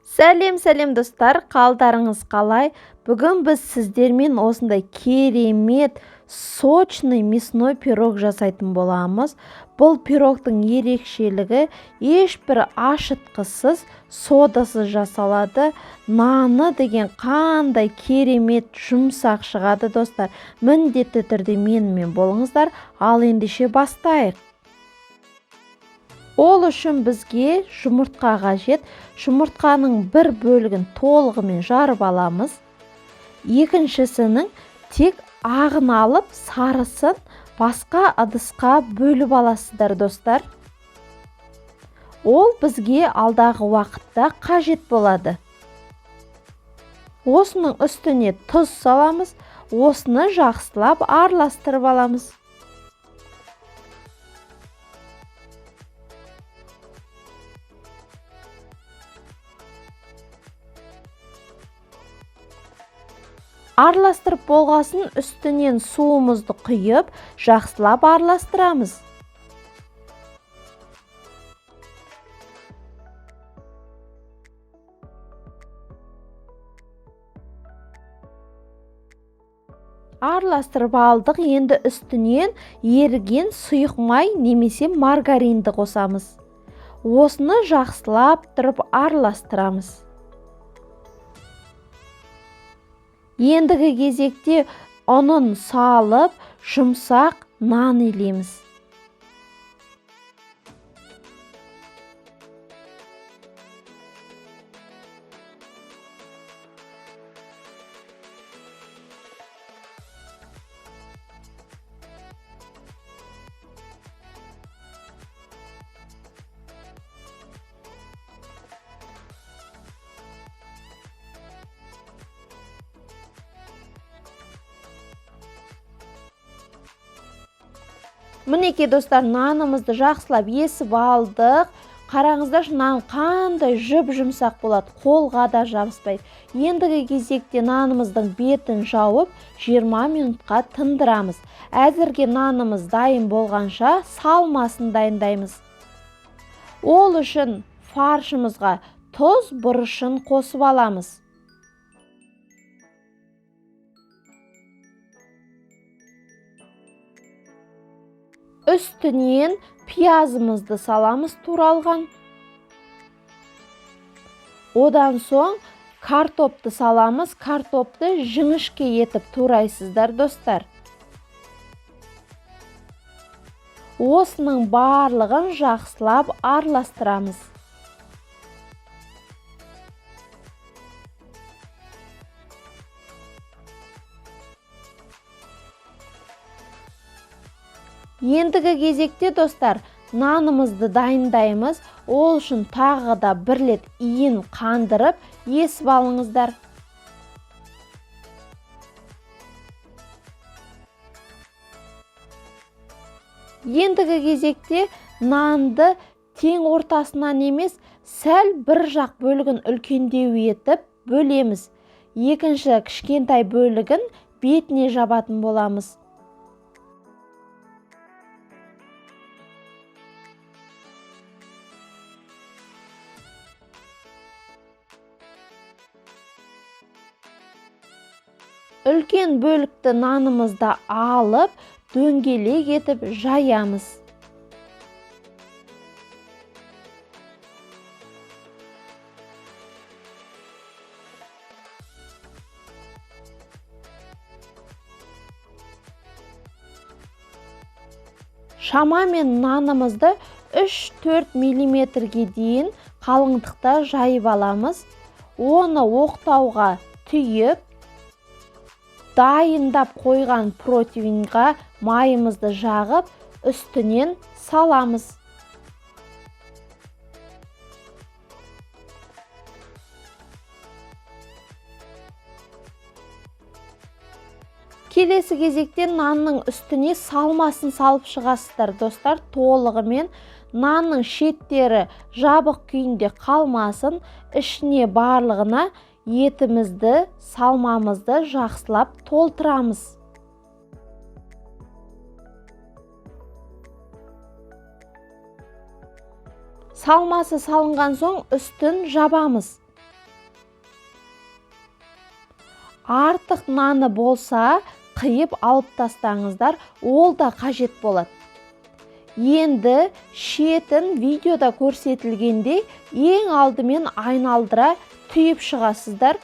Сәлем, сәлем, достар! Қалдарыңыз қалай? Бүгін біз сіздермен осындай керемет сочный мясной пирог жасайтын боламыз. Бұл пирогтың ерекшелігі: ешбір ашытқысыз, содасыз жасалады. Наны деген қандай керемет жұмсақ шығады, достар! Міндетті түрде менімен болыңыздар. Ал ендеше бастайық. Ол үшін бізге жұмыртқа қажет. Жұмыртқаның бір бөлігін толығымен жарып аламыз, екіншісінің тек ағын алып, сарысын басқа ыдысқа бөліп аласыздар, достар. Ол бізге алдағы уақытта қажет болады. Осының үстіне тұз саламыз. Осыны жақсылап араластырып аламыз. Араластырып болғасын, үстінен суымызды құйып, жақсылап араластырамыз. Араластырып алдық. Енді үстінен еріген сұйық май немесе маргаринді қосамыз. Осыны жақсылап тұрып араластырамыз. Ендігі кезекте ұнын салып, жұмсақ нан илейміз. Мінекей, достар, нанымызды жақсылап есіп алдық. Қараңыздаршы, нан қандай жұп жұмсақ болады, қолға да жабыспайды. Ендігі кезекте нанымыздың бетін жауып, 20 минутқа тындырамыз. Әзірге нанымыз дайын болғанша, салмасын дайындаймыз. Ол үшін фаршымызға тұз, бұрышын қосып аламыз. Үстінен пиязымызды саламыз туралған. Одан соң картопты саламыз. Картопты жіңішке етіп турайсыздар, достар. Осының барлығын жақсылап араластырамыз. Ендігі кезекте, достар, нанымызды дайындаймыз. Ол үшін тағы да бір рет иін қандырып, есіп алыңыздар. Ендігі кезекте нанды тең ортасынан емес, сәл бір жақ бөлігін үлкендеу етіп бөлеміз. Екінші кішкентай бөлігін бетіне жабатын боламыз. Үлкен бөлікті нанымызды алып, дөңгелек етіп жаямыз. Шамамен нанымызды 3-4 миллиметрге дейін қалыңдықта жайып аламыз. Оны оқтауға түйіп, дайындап қойған противеньға майымызды жағып, үстінен саламыз. Келесі кезекте нанның үстіне салмасын салып шығасыздар, достар, толығымен. Нанның шеттері жабық күйінде қалмасын, ішіне барлығына етімізді, салмамызды жақсылап толтырамыз. Салмасы салынған соң, үстін жабамыз. Артық наны болса, қиып алып тастаңыздар, ол да қажет болады. Енді шетін видеода көрсетілгендей ең алдымен айналдыра түйіп шығасыздар.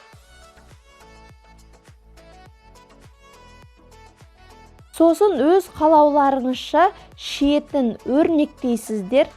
Сосын өз қалауларыңызша шетін өрнектейсіздер.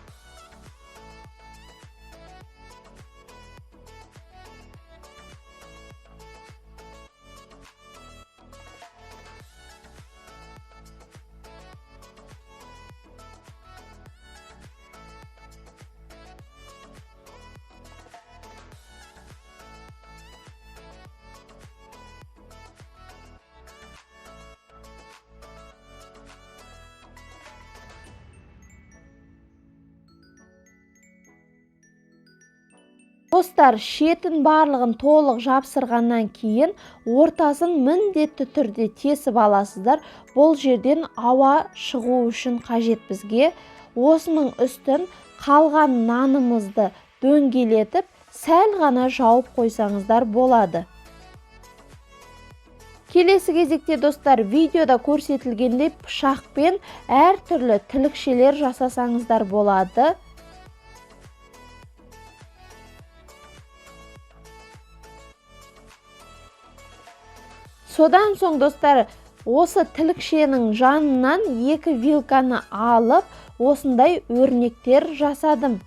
Достар, шетін барлығын толық жапсырғаннан кейін ортасын міндетті түрде тесіп аласыздар. Бұл жерден ауа шығу үшін қажет бізге. Осының үстін қалған нанымызды дөңгелетіп, сәл ғана жауып қойсаңыздар болады. Келесі кезекте, достар, видеода көрсетілгендей пышақпен әртүрлі тілікшелер жасасаңыздар болады. Содан соң, достар, осы тілікшенің жанынан екі вилканы алып, осындай өрнектер жасадым.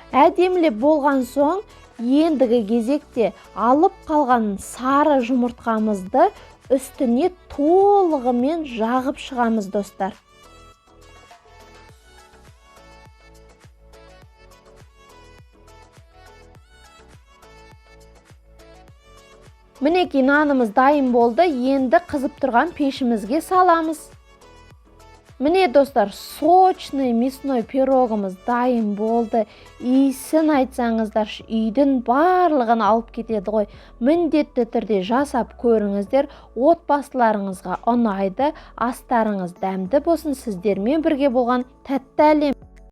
Әдемілеп болған соң, ендігі кезекте алып қалған сары жұмыртқамызды үстіне толығымен жағып шығамыз, достар. Мінекей, нанымыз дайын болды. Енді қызып тұрған пешімізге саламыз. Міне, достар, сочный мясной пирогымыз дайын болды. Иісін айтсаңыздаршы, үйдің барлығын алып кетеді ғой. Міндетті түрде жасап көріңіздер, отбасыларыңызға ұнайды. Астарыңыз дәмді болсын. Сіздермен бірге болған Тәтті әлем.